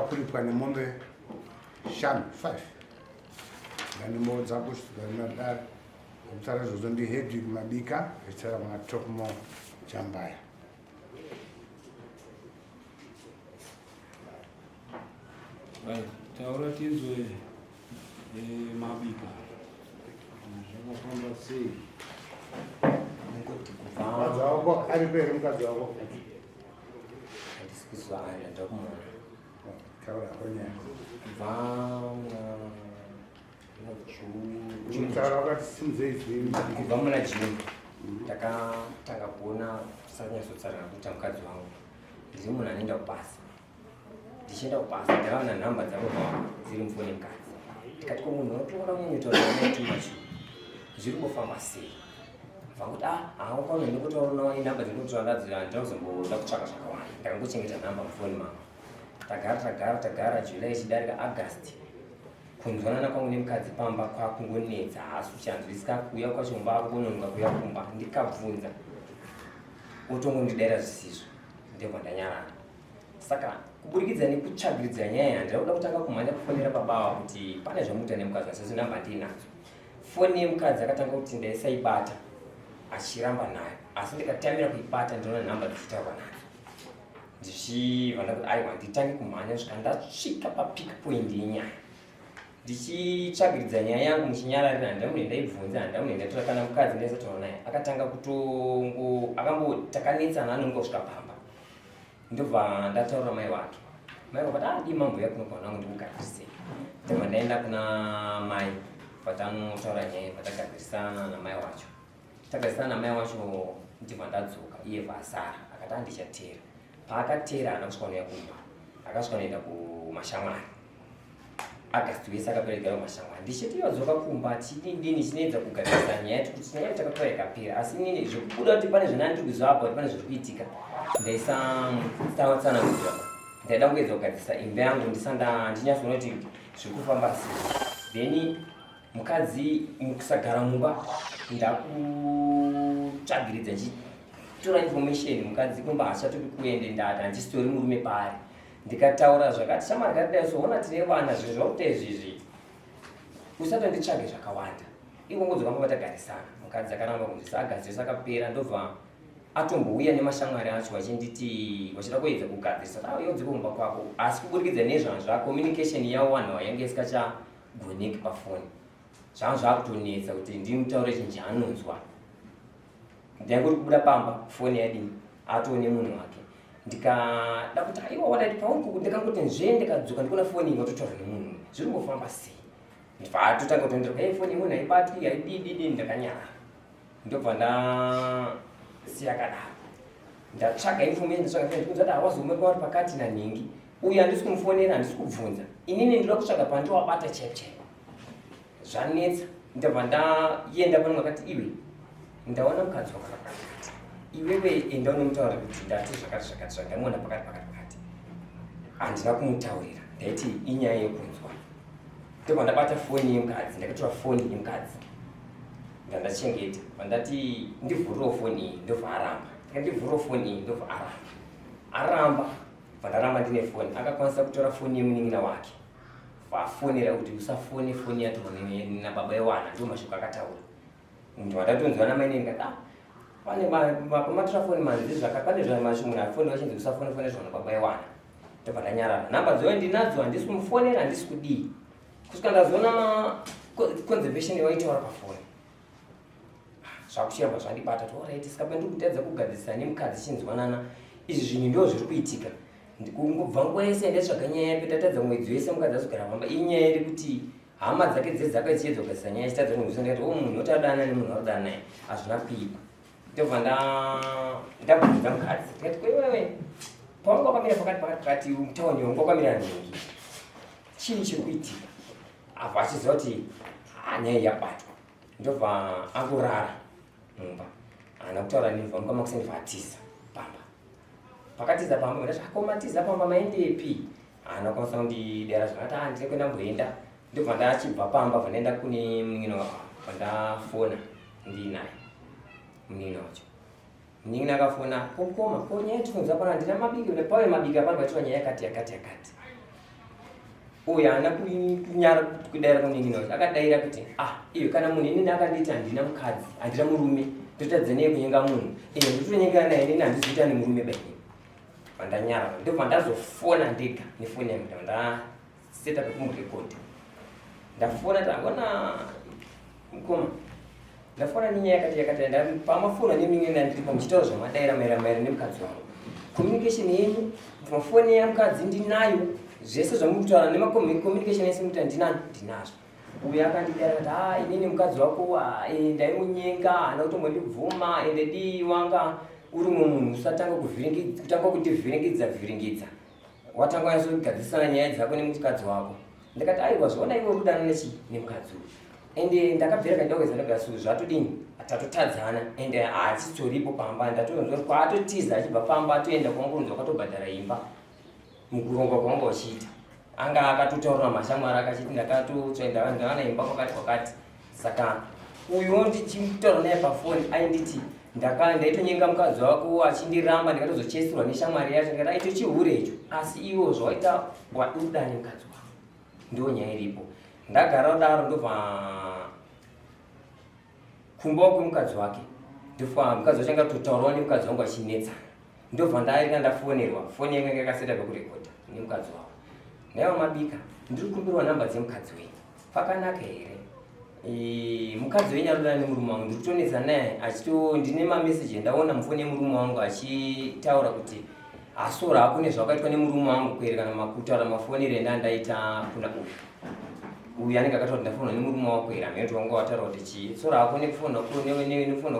Ndoda kuripwa nemombe shanu, 5. Ndandimboudza kusvika rinodaro. Kutara izvozvo ndiHedwig Mabika, vechitara kuna Topmore Jambaya. Right, taura tinzwe eh, Mabika zvakafamba sei? Kungoti kubva Mukadzi wako aripo here mukadzi wako? Handisi kuziva ari handida kumuona. Taura hako nyaya. Kubva muna June. Taura wakati simudzei izwi. Kubva muna June ndakatanga kuona kusanyatsotsarana kuita mukadzi wangu. Ndiri munhu anoenda kubasa. Ndichienda kubasa ndakaona nhamba dzababa vangu dziri mufoni yemukadzi. Ndikati ko munhu unotoona kunyanyotaura naye too much. Zviri kufamba sei? Vakuti ah haukwanwe nekutaura nawo inhamba dzekutora ndadzo handina kuzomboda kutsvaka zvakawanda. Ndakangochengeta nhamba mufoni mangu. Tagara tagara tagara July ichidarika August. Kunzwanana kwangu nemukadzi pamba kwakungonetsa haasi kuchanzwisika kuuya kwacho kumba akunonoka kuuya kumba ndikabvunza otongondidaira zvisizvo ndobva ndanyarara. Saka kuburikidza nekutsvagiridza nyaya handina kuda kutanga kumhanya kufonera baba ava kuti pane zvamuita nemukadzi asi namba ndiinadzo. Foni yemukadzi akatanga kuti ndaisaibata achiramba nayo asi ndikatamira kuibata ndinoona nhamba dzichitaurwa nadzo ndichibva ndakuti aiwa nditange kumhanya kusvika ndasvika papick point yenyaya ndichitsvagiridza nyaya yangu muchinyararira handina munhu ndaibvunza handina munhu ndaitora kana mukadzi ndaisataura naye akatanga kutongo akambo takanetsana anonga kusvika pamba ndobva ndataura mai wake mai vakati ah dii mambo yakuno kwana wangu ndikugadzirisei ndobva ndaenda kuna mai vatanotaura nyaya vatagadzirisana namai wacho tagadzirisana namai wacho ndibva ndadzoka iye bva asara akati andichatera paakatera haana kusvika unouya kumba akasvika unoenda kumashamwari August wese akapera kugara kumashamwari ndichiti yodzoka kumba chidindini chinoedza kugadzirisa nyaya yacho kuti nyaya takapera ikapera asi inini zvekubuda kuti pane zvinandiri kuziva apa kuti pane zviri kuitika ndaisamutsanangurira ndaida kuedza kugadzirisa imba yangu ndisanda ndinyatsoona kuti zviri kufamba sei then mukadzi mukusagara mumba ndakutsvagiridza ndichitora information mukadzi kumba haachatodi kuende ndati handisitori murume paari ndikataura zvakati shamwari katidai so ona tine vana zvinhu zvakuita izvizvi usatonditsvage zvakawanda ikongodzoka mba tagarisana mukadzi akaramba kunzwisa agadzirisa akapera ndobva atombouya nemashamwari acho vachinditi vachida kuedza kugadzirisa ah, yodziko kumba kwako asi kuburikidza nezvanzva communication yavo vanhu ava yange isikachagoneki pafoni zvanga zvakutonetsa kuti ndimutaure chinhu chaanonzwa ndaingoti kubuda pamba foni yadii atone munhu wake ndikada kuti aiwa wadati pauri ndikangoti nzvee ndikadzoka ndikuona foni inototaura nemunhu zviri kufamba sei ndibva atotanga kutondera hey foni yemunhu haibatwi haidididi ndakanyara ndobva ndasiya kadaro ndatsvaga information ndatsvaga information kunzwa kuti hawazoumwe kwauri pakati nanhingi uyu handisi kumufonera handisi kubvunza inini ndinoda kutsvaga pandiwabata chaipo chaipo zvanetsa ndabva ndaenda pano makati iwe ndaona mukadzi wako pakati iwewe enda unomutaura kuti ndati zvakati zvakati zvandamuona pakati pakati pakati handina kumutaurira ndaiti inyaya yekunzwa ndobva ndabata foni yemukadzi ndakatora foni yemukadzi ndandachengeta vandati ndivhurirewo foni iyi ndobva aramba ndikandivhurirewo foni iyi ndobva aramba aramba bva ndaramba ndine foni akakwanisa kutora foni yemunin'ina wake vafonera kuti usafone foni yatorwa nababa ewana ndiwo mashoko akataura munhu watatonzwa namainini ndikati ah pane pamatora foni manzi zvaka pane zvamasho munhu afone vachinzi usafone fone zvana baba ewana ndobva ndanyarara nhamba dzoyo ndinadzo handisi kumufonera handisi kudii kusvika ndazoona conservation yawaitaura pafoni zvakuchiramba zvandibata to alright saka pandiri kutadza kugadzirisa nemukadzi chinzwanana izvi zvinhu ndo zviri kuitika kungobva nguva yese ndaitsvaga nyaya yape tatadza mwedzi wese mukadzi azogara pamba inyaya iri kuti hama dzake dzese dzakachiedza kugadzirisa nyaya chitadza kunzwisa ndikati o oh, munhu otadana nemunhu arudana naye hazvina kuipa ndobva ndabvunza mukadzi ndikati kwewewe pawanga wakamira pakati pakati pakati mutauni wanga wakamira nhingi chii chiri kuitika apo achiziva kuti nyaya yabatwa ndobva angorara mumba haana kutaura neni vamuka makuseni vatiza pamba pakatiza pamba ndati akomatiza pamba maendepi haana kukwanisa kundidera zvakati ah ndine kuenda mboenda ndobva ndachibva pamba bva ndaenda kune munin'ina vandafona ndiinaye munin'ina wacho munin'ina akafona kokoma ko nyaya tikunzwa pano handina mabiki pave mabiki apano paitwa nyaya yakati yakati yakati. Uyu haana kunyara kudaira kunin'ina wacho, akadaira kuti ah, iyo kana munhu inini akanditi handina mukadzi, handina murume, ndotadza nei kunyenga munhu? Iyo ndotonyengana naye inini handizoita nemurume baini. Vandanyara, ndobva ndazofona ndega nefoni yangu, ndaseta pekumurekodha. Ndafona tangona mukoma, ndafona nenyaya yakati yakati, pamafona nemin'ina ndiripo muchitaura zvamadaira maererano maererano nemukadzi wangu. Communication yenyu pafoni yemukadzi ndinayo, zvese zvamuri kutaura nemacommunication ese mukuita ndinani ndinazvo. Uyo akandidara akati ah, inini mukadzi wako ah, eh, ndaimunyenga haana kutombondibvuma, ende dii wanga uri mumwe munhu usatanga kuvhiringidza, kutanga kutivhiringidza vhiringidza, watanga wanyatsogadzisana nyaya dzako nemukadzi wako. Ndikati aiwa, zvaona iwe uri nechi nemukadzi uyu, ende ndakabvira kaenda kuedza ndagasu zvatodini tatotadzana, ende haasitoripo pamba, ndatonzwa kuti kwaatotiza achibva pamba atoenda kwangu kwatobhadhara imba mukurongwa kwanga uchiita. Anga akatotaurira mashamwari akachiti ndakatotsvaenda ndawana imba kwakati kwakati. Saka uyu ndichitaura naye pafoni ainditi ndaitonyenga mukadzi wako achindiramba, ndikatozochesirwa neshamwari yacho, ndikati aito chihure icho, asi iwo zvawaita waduda nemukadzi wako, ndo nyaya iripo. Ndagara kudaro ndobva kumba kwemukadzi wake, ndobva mukadzi wacho anga totaurawo nemukadzi wangu achinetsana, ndobva ndairika ndafonerwa foni yangu yanga yakaseta pekurekodha nemukadzi wavo. Naiwa Mabika, ndiri kukumbirwa namba dzemukadzi wenyu, pakanaka here? Mukadzi wenyu arikudanana nemurume wangu, ndiri kutonetsa naye achito ndine mameseji endaona mufoni yemurume wangu achitaura kuti asora hako nezvakaitwa nemurume wangu kuerekana kutaura mafonero endandaita kuna uyu. Uyu anenge akataura kuti ndafonwa nemurume wako here, hameno kuti wanga wataura kuti chii. Sora hako nekufonwa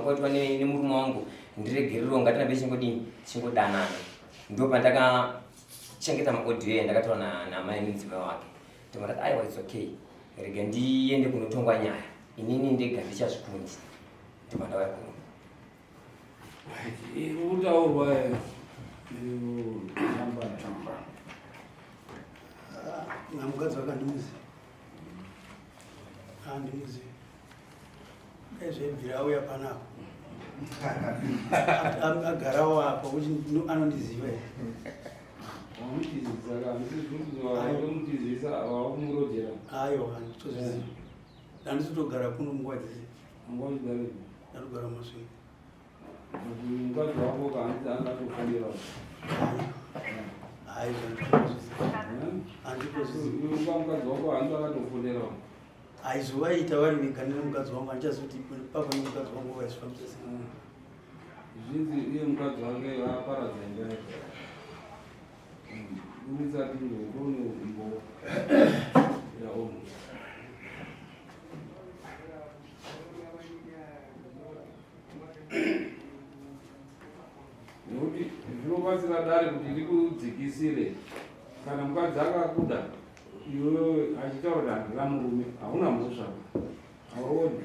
kwaitwa nemurume wangu, ndiregererewo, ngatirambe tichingodini tichingodanana. Ndo pandakachengeta maaudio aya ndakataura namai nemudzimai wake. Ndikati aiwa, it's okay, rega ndiende kunotongwa nyaya, inini ndega ndichazvikundi. Ndobva ndauya kuno. Iri kutaurwa tamba. Namukadzi wake handimuzivi, handimuzivi. Dai zvaibvira auya panapa agarawo apa kuti anondiziva here? Wamutizisa wakumurojera? Aiwa, handitozvizivi, handisi kutogara kuno nguva dzese. Nguva uchigara? Ndatogara muMasvingo. Mukadzi wako kahanzi angatofonera? Hai, handitozvizivi. Mukadzi wako hanzi akatofonera? Haizovaita vari vega nemukadzi wangu, handichazivi kuti papa nemukadzi wangu vaizvifambisa sei. Zvinzi iye mukadzi wake aparadza imba yake. Buritsa tinge tone umbo yaono. Nekuti zvinobatsira dare kuti rikudzikisire kana mukadzi akakuda iwewe achitaura kuti handina murume, hauna mhosva, hauoni?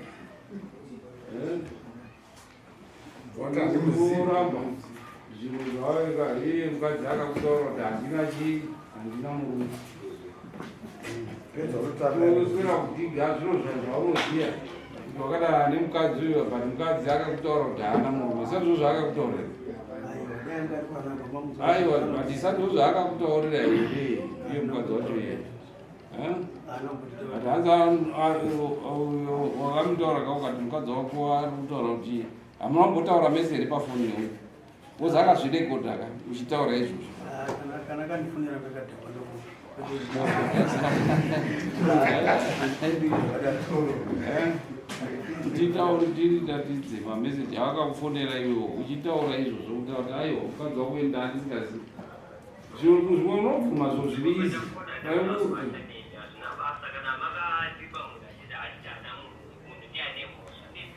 Unoramba zvinhu zvaweka, iye mukadzi akakutaura kuti handina chii, handina murume, toswera kudhiga zviro zvaunoziva kuti wakadana nemukadzi uyo, but mukadzi akakutaura kuti haana murume, sazvo zvaakakutaurira? Aiwa, dai anga ari panapa mamuzi. Aiwa, but sazvo zvaakakutaurira here iye mukadzi wacho iye? Haana kumbonditaura. But hanzi wakamutaura ka ukati mukadzi wako ari kutaura kuti hamuna kumbotaura mese here pafoni neuyu, wozi akazvirekodha ka uchitaura izvozvo. Ah, kana akandifonera ndakadhakwa, ndokuti Titauri tiritatidze mameseji aakakufonera iwewo uchitaura izvozvo, kutaura kuti aiwa, mukadzi wako enda handisingazivi zviro zvimwe, unobvuma zvo zviri izi. Hazvina basa kana makatipa munhu achiti achiti haana munhu, munhu ndiye ane mhosva ndizvo.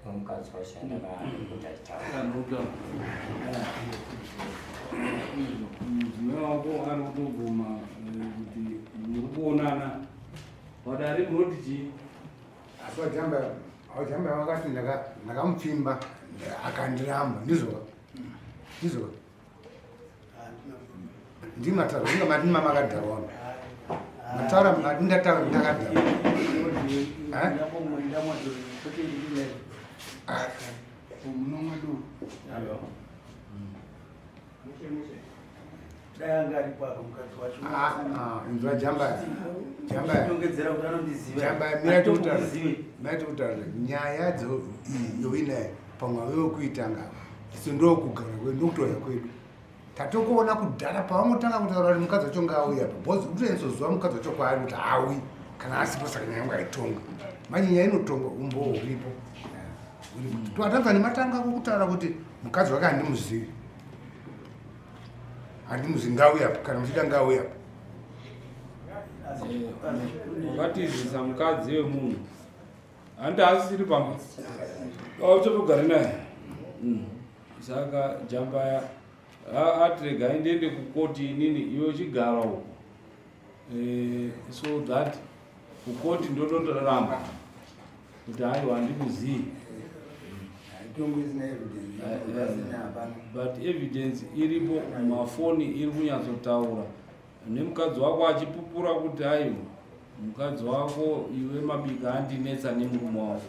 Mukadzi wacho ndakakuti achitaura. Mudzimai wako ari kutobvuma kuti muri kuonana padare, munoti chii? Asi wajamba vakati ndakamupfimba akandiramba, ndizvo ndizvo? Ndimataura inga madima makadhawana mataura madindataura ndakadhawa. Dai anga aripo apa mukadzi wacho. Inzwa Jamba, Jamba. Tongedzera kuti anondiziva. Jamba, mira tikutaura, mira tikutaura nyaya dzo yoinayo pamwe wekuitanga isu ndokugara kwedu, ndokutouya kwedu. Tatokuona kudhara pavangotanga kutaura kuti mukadzi wacho ngaauya pa because utoenzoziva mukadzi wacho kwaari kuti haawi kana asipo, saka nyaya yangu aitonga manje nyaya inotonga umbowo huripo, uripo. Atanzwa nematanga kutaura kuti mukadzi wake handimuzivi, handimuzivi, ngauya apa kana muchida, ngauya apa. Wakatizisa mukadzi wemunhu, handi asisiri pamba, auchatogari naye. Saka Jambaya ati regai ndiende kukoti inini, iwe uchigara uko, so that kukoti ndototoramba kuti haiwa, handimuzii. But evidence iripo mumafoni, iri kunyatsotaura nemukadzi wako achipupura kuti aiwa, mukadzi wako iwe Mabika andinetsa nemurume wako.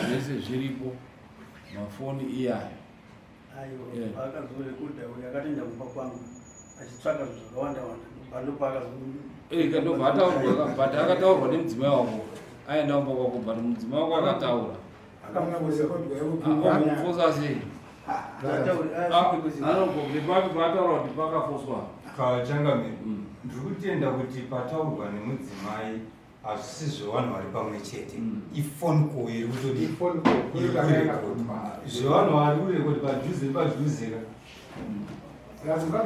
Zvese zviripo mafoni iyayo. Aiwa, akazorekodha uyo akatoenda kumba kwangu achitsvaka zvinhu zvakawanda wanda, ndopaakazo Ndobva ataurwa, but akataurwa nemudzimai wako aenda kumba kwako, but mudzimai wako akataura. Akamufosa. Amufosa sei? Anogobve papi paataura kuti pakafoswa? Kachangamire, ndiri kutenda kuti pataurwa nemudzimai hazvisi zvevanhu vari pamwe chete. Iphone call iri kutodi Iphone call, iri kurekodwa zvevanhu vari kurekodi padhuze padhuze ka.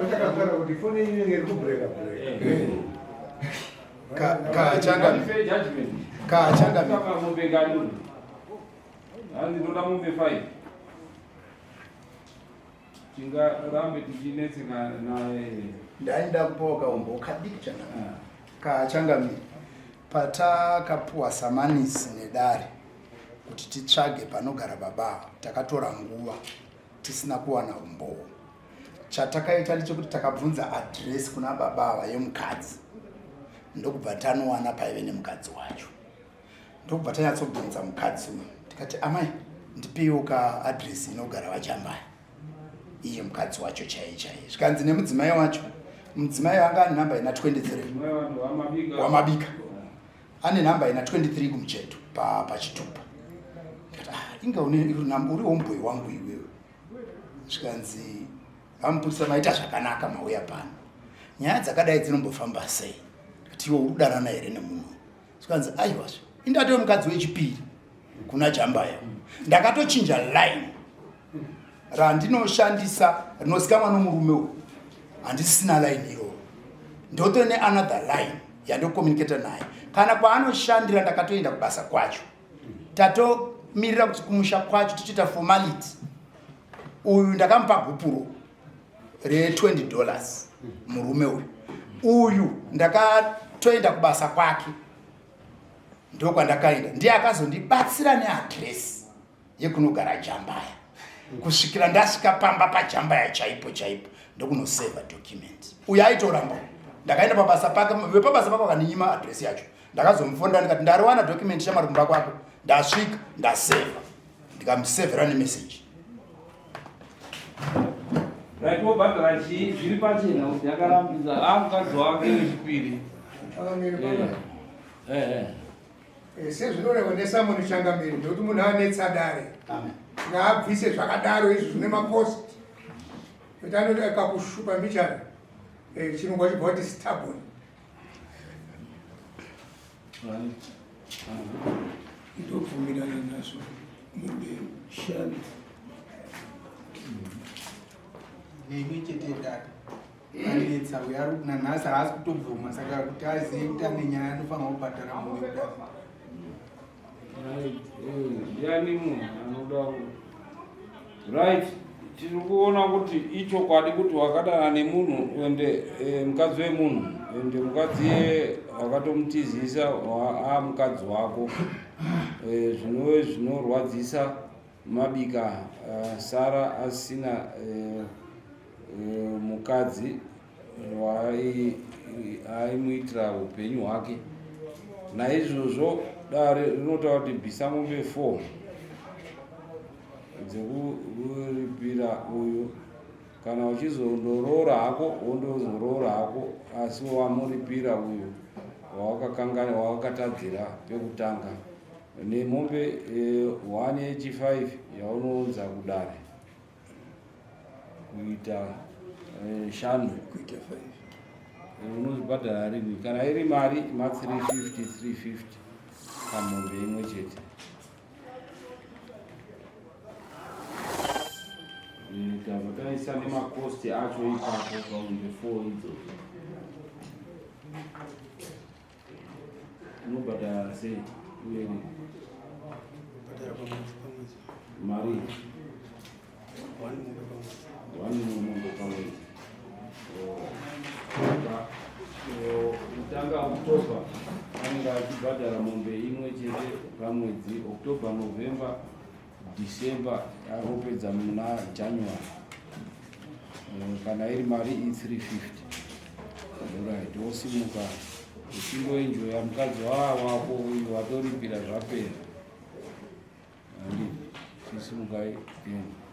Chakataura kuti foni inenge iri kubreka breka. Fair judgment. Kachangamire. Saka mombe ngani uyu? Hanzi ndoda mombe 5. Tingarambe tichinetseka naye. Ndaida kupawo kaumbo kadiki changamire. Kachangamire, patakapuwa samanisi nedare kuti titsvage panogara baba ava, takatora nguva tisina kuwana umbowo. Chatakaita ndechekuti takabvunza adhiresi kuna baba ava yemukadzi, ndokubva tanowana paive nemukadzi wacho, ndokubva tanyatsobvunza mukadzi uyu tikati, "Amai, ndipeiwo kaadhiresi inogara vaJambaya." Iye mukadzi wacho chaiye chaiye, zvikanzi nemudzimai wacho, mudzimai anga ane nhamba ina 23. Mudzimai vanhu vaMabika. WaMabika ane nhamba ina 23 kumucheto pachitupa. Ndikati, "Ah, inga uri homeboy wangu iwewe." Zvikanzi, "Vamupurisa, maita zvakanaka mauya pano. Nyaya dzakadai dzinombofamba sei?" Ndikati, "Iwe uri kudanana here nemunhu?" Zvikanzi, "Aiwazve, indatove mukadzi wechipiri kuna Jambaya. Ndakatochinja line randinoshandisa rinozikamwa nomurume uyu, handisina line iroro, ndotove neanother line yandocommunicata naye kana kwaanoshandira. Ndakatoenda kubasa kwacho, tatomirira kuti kumusha kwacho tichiita formality. Uyu ndakamupa gupuro re$20. Murume uyu uyu ndakatoenda kubasa kwake, ndokwandakaenda, ndiye akazondibatsira neadhiresi yekunogara Jambaya kusvikira ndasvika pamba paJambaya chaipo chaipo, ndokunoseva document. Uyo aitoramba. Ndakaenda pabasa pake, vepabasa pake vakandinyima adhiresi yacho. Ndakazomufonera ndikati, 'Ndariwana document shamari, kumba kwako ndasvika, ndaseva.' Ndikamusevhera nemeseji. Right, wobhadhara chii? Zviri pachena kuti akarambidza a mukadzi wake wechipiri. Changamire, Eh, eh. Sezvinorehwa nesamoni, changamire, ndekuti munhu anetsa dare ngaabvise zvakadaro izvi zvine macost, kuti anoti akakushupa mbichana. Chirungu achibva kuti stubborn. Right. Ndobvumirana nazvo, mombe 5. Neimwe chete data anetsa uyo ari nanhasi haasi kutobvuma, saka kuti azive kuti ane nyaya anofanira kubhadhara mombe kudai. Right. Ndiani munhu anoda? Right, tiri kuona kuti ichokwadi kuti wakadana nemunhu ende mukadzi wemunhu, ende mukadzi iye wakatomutizisa amukadzi wako, zvinove zvinorwadzisa Mabika. Sara asina mukadzi aimuitira upenyu hwake. Naizvozvo dare rinotaura kuti bvisa mombe 4 dzekuripira uyu. Kana uchizondoroora hako, wondozoroora hako, asi wamuripira uyu wawakatadzira pekutanga, nemombe 185 yaunounza kudare, kuita 5. Kuita 5. Unozvibhadhara rini? Kana iri mari, ma350 350 pamombe imwe chete. Tabva taisa nemacost acho ipapo pamombe 4 idzodzo. Unobhadhara sei uye rini? Bhadhara pamwedzi pamwedzi. Mari? One mombe pamwedzi. One mombe pamwedzi. Saka, kutanga October anenge achibhadhara mombe imwe chete pamwedzi, October, November, December, akupedza muna January. Kana iri mari i350. Right, wosimuka uchingoenjoya mukadzi wako uyu watoripira, zvapera. Andi chisimukai, tiende.